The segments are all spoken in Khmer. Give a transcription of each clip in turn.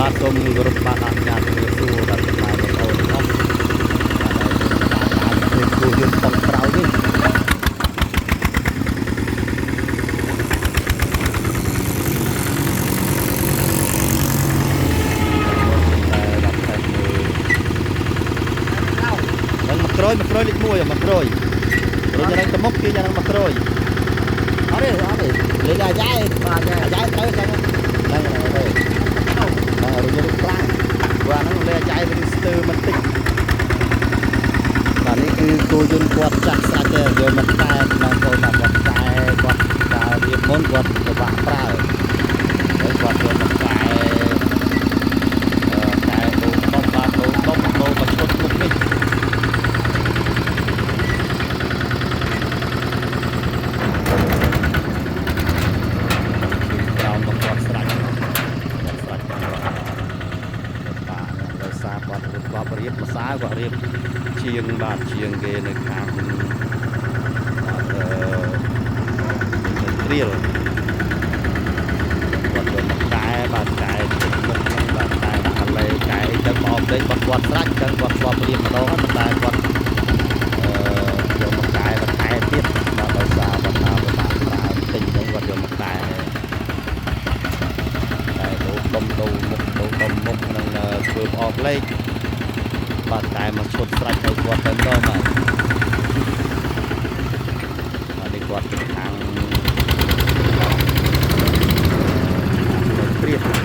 បាទសូមគោរពបាទអនុញ្ញាតជំរាបសួរដល់ពុកម៉ែបងប្អូនទាំងអស់បាទដែលតាមដានឃើញគោយន្តប៉ុងក្រោយនេះ តែដល់តែមើលហ្នឹងមកក្រោយមកក្រោយលេខ1មកក្រោយរុញយ៉ាងទៅមុខទាញយ៉ាងមកក្រោយអត់ទេអត់ទេលេខអាយ៉ៃ បាទ អាយ៉ៃត្រូវចឹងហ្នឹងហ្នឹងទេហ្នឹងរុញរុញខ្លាំងព្រោះអាហ្នឹងលេខអាយ៉ៃវាស្ទើមិនតិចបាទនេះគឺគោយន្តគាត់ចាស់ស្រាច់ទេយកមកតែបងប្អូនណាគាត់តែគាត់កាលរៀបមុនគាត់ពិបាកប្រើហើយគាត់យកមកកែ កែដូរដុំបាទដូរដុំដូរមកឈុតមុខនេះក្រោមមកគាត់ស្រាច់គាត់ស្រាច់គាត់បាទដោយសារគាត់រៀបរៀបម្សៅគាត់រៀបជាងបាទជាងគេនៅខាងបាទអឺត្រៀលគាត់យកមកកែបាទកែមុខហ្នឹងបាទកែដាក់លេកែអីចឹងមកអមលេងគាត់គាត់ស្រាច់ចឹងគាត់ធ្លាប់រៀបម្ដងហើយប៉ុន្តែគាត់អឺយកមកកែបន្ថែមទៀតបាទដោយសារគាត់ថាពិបាកប្រើបន្តិចចឹងគាត់យកមកកែតែដូរដុំដូរមុខដូរដុំមុខនឹងធ្វើផ្អកលេខបាទកែមកឈុតស្រាច់ឲ្យគាត់តែម្ដងបាទបាទនេះគាត់ទៅខាងព្រាប តែ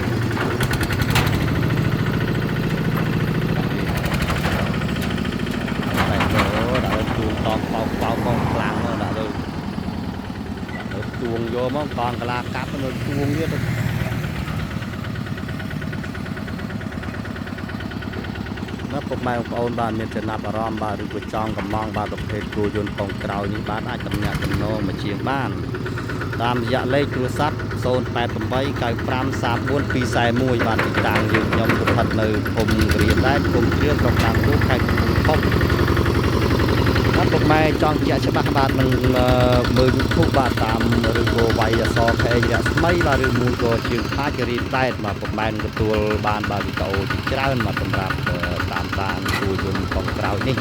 ទៅដាក់លើទួងតងបោកបោកមកខ្លាំងដាក់លើដាក់លើទួងយកមកកងកាឡាកាប់នៅទួងទៀតណាពុកម៉ែបងប្អូនបាទមានចំណាប់អារម្មណ៍បាទឬក៏ចង់កំងបាទប្រភេទគោយន្តប៉ុងក្រោយនេះបាទអាចតំណាក់តំណងមកជាងបានតាមរយៈលេខទូរស័ព្ទ088 95 34 241បាទទីតាំងយើងខ្ញុំស្ថិតនៅភូមិក្រៀមដែរភូមិក្រៀមស្រុកតាមគូខេត្តកំពង់ធំបាទពុកម៉ែចង់ជាក់ច្បាស់បាទនឹងមើល YouTube បាទតាមឬក៏វាយអសខេងរស្មីបាទឬមួយក៏ជាងផាចរីដែតបាទពុកម៉ែនឹងទទួលបានបាទវីដេអូជាច្រើនបាទសម្រាប់តាមដានគូយន្តកងក្រោយនេះ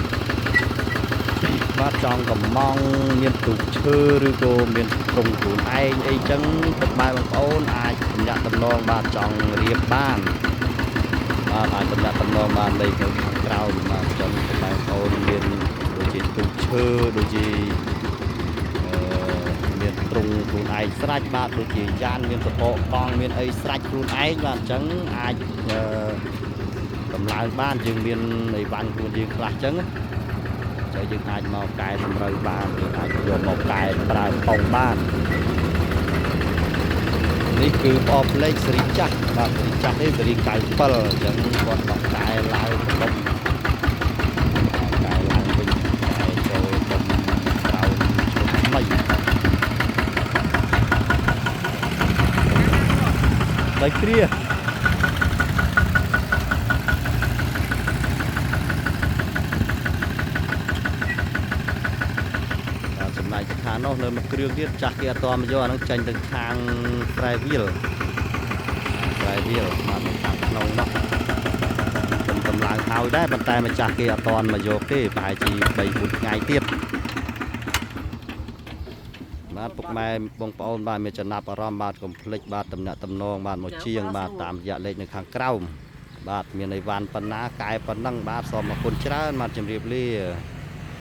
បាទចង់កំងមានទូកឈើឬក៏មានទ្រង់ខ្លួនឯងអីចឹងពុកម៉ែបងប្អូនអាចទំនាក់ទំនងបាទចង់រៀបបានបាទអាចទំនាក់ទំនងបានលេខនៅខាងក្រោមបាទចឹងពុកម៉ែបងប្អូនមានដូចជាទូកឈើដូចជាមានទ្រង់ខ្លួនឯងស្រេចបាទដូចជាយ៉ានមានសបកកង់មានអីស្រេចខ្លួនឯងបាទអញ្ចឹងអាចតម្លើងបានយើងមានអីវ៉ាន់ខ្លួនយើងខ្លះអញ្ចឹងចុះយើងអាចមកកែតម្រូវបានយើងអាចយកមកកែប្រើប៉ុងបាននេះគឺផ្អប់លេខសេរីចាស់បាទសេរីចាស់ទេសេរី97អញ្ចឹងគាត់មកកែឡើងដុំកែឡើងវិញកែចូលដុំក្រោមឈុតថ្មីដីគ្រាបាទចំណែកស្ថាននោះនៅមួយគ្រឿងទៀតចាស់គេអត់តមកយកអានោះចេញទៅខាងប្រែវាលប្រែវាលបាទនៅខាងក្នុងនោះខ្ញុំតម្លើងហើយដែរប៉ុន្តែម្ចាស់គេអត់តមកយកទេប្រហែលជា3 4ថ្ងៃទៀតបាទពុកម៉ែបងប្អូនបាទមានចំណាប់អារម្មណ៍បាទកុំភ្លេចបាទតំណាក់តំណងបាទមកជាងបាទតាមរយៈលេខនៅខាងក្រោមបាទមានអីវ៉ាន់ប៉ុណ្ណាកែប៉ុណ្ណឹងបាទសូមអរគុណច្រើនបាទជម្រាបលា។